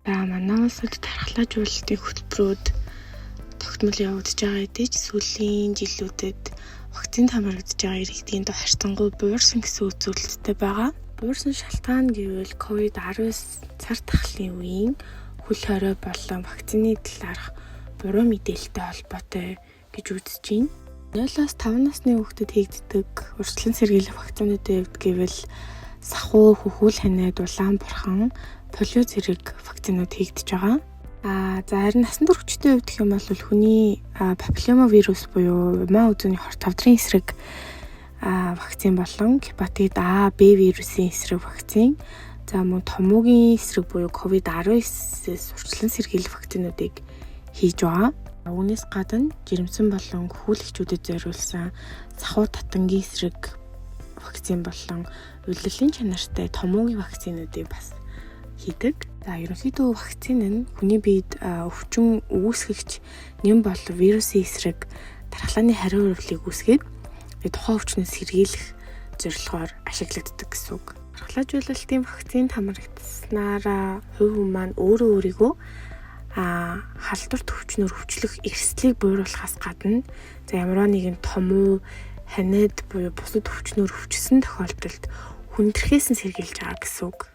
За, манай улсад дархлаажуулалтын хөтөлбөрүүд тогтмол явагдаж байгаа хэдий ч сүүлийн жилүүдэд вакцинд хамрагдаж байгаа иргэдийн тоо харьцангуй буурсан гэсэн үзүүлэлттэй байгаа. Буурсан шалтгаан гэвэл COVID-19 цар тахлын үеийн хөл хорой болон вакцины талаарх буруу мэдээлэлтэй холбоотой гэж үзэж байна. 0-аас 5 насны хүүхдэд хийгддэг урьдчилан сэргийлэх вакцинуудын хувьд гэвэл сахуу, хөхүүл ханиад, улаан бурхан, полио зэрэг вакцинууд хийгдэж байгаа. За, харин насан туршидтын хувьд гэх юм бол хүний папиллома вирус буюу умаа үзүүний хорт хавдрын эсрэг вакцин болон гепатит А, Б вирусын эсрэг вакцин, за мөн томуугийн эсрэг буюу COVID-19-ээс урьдчилан сэргийлэх вакцинуудыг хийж байгаа. Үүнээс гадна жирэмсэн болон хөхүүл эгчүүдэд зориулсан сахуу, татангийн эсрэг вакцин болон улирлын чанартай томуугийн вакцинуудыг бас хийдэг. За, ерөнхийдөө вакцин нь хүний биед өвчин үүсгэгч нэм болон вирусын эсрэг дархлааны хариу урвалыг үүсгээд тухайн өвчнөөс сэргийлэх зорилгоор ашиглагддаг гэсэн үг. Дархлаажуулалтын вакцинд хамрагдсанаараа хувь хүн маань өөрөө өөрийгөө халдварт өвчнөөр өвчлөх эрсдлийг бууруулахаас гадна, за, ямарваа нэгэн томуу, ханиад буюу бусад өвчнөөр өвчсөн тохиолдолд хүндрэхээс нь сэргийлж байгаа гэсэн үг.